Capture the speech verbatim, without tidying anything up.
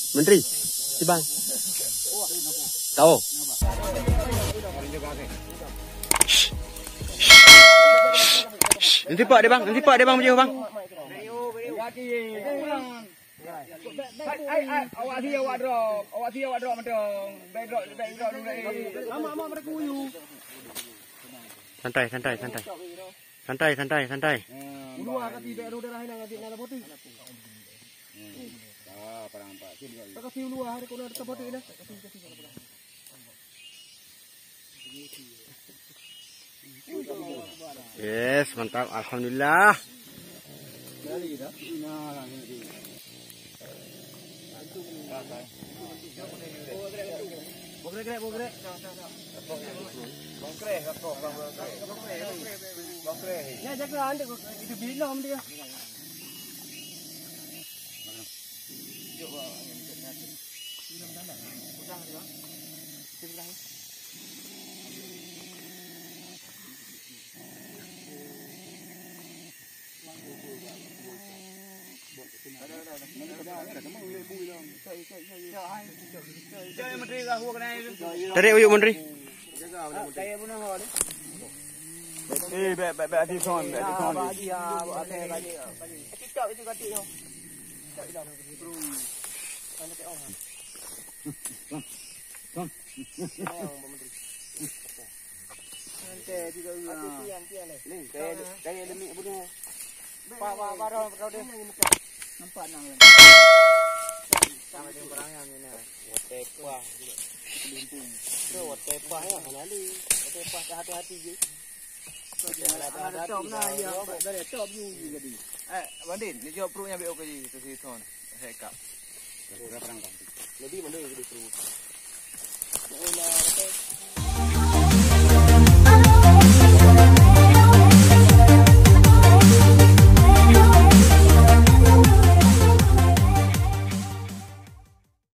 Menteri, si bang. Tahu. Nanti pak dia bang, nanti pak dia bang, bang. Ai, ai, ai, awak si, awak drop. Awak si, awak drop mantong. Baik drop, baik drop dulu, baik. Amak, amak, mereka uyu. Santai, santai, santai. Santai, santai, santai. Ulu ah, kasi baik drop darah hilang, adik nak dapat tu. Hmm. Ah, parang empat. Kasi ulu ah, ada kena dapat tu dah. Yes, mantap. Alhamdulillah. Ya, jaga anak itu bilang dia. Tarik uyuk, Menteri. Eh, bèk, bèk, bèk, adik son, bèk, adik son. Nampak nang. Sama dengan barang yang ni, nah. Watèe pah. Tu watèe pah ya, hana lé. Watèe pah hati-hati je. Ada top nah, ya, dari top you jadi. Eh, Bandin, ni jawab perutnya bèk okey tu si Ton. Saya kap. Jadi mana yang jadi perut? Mana apa?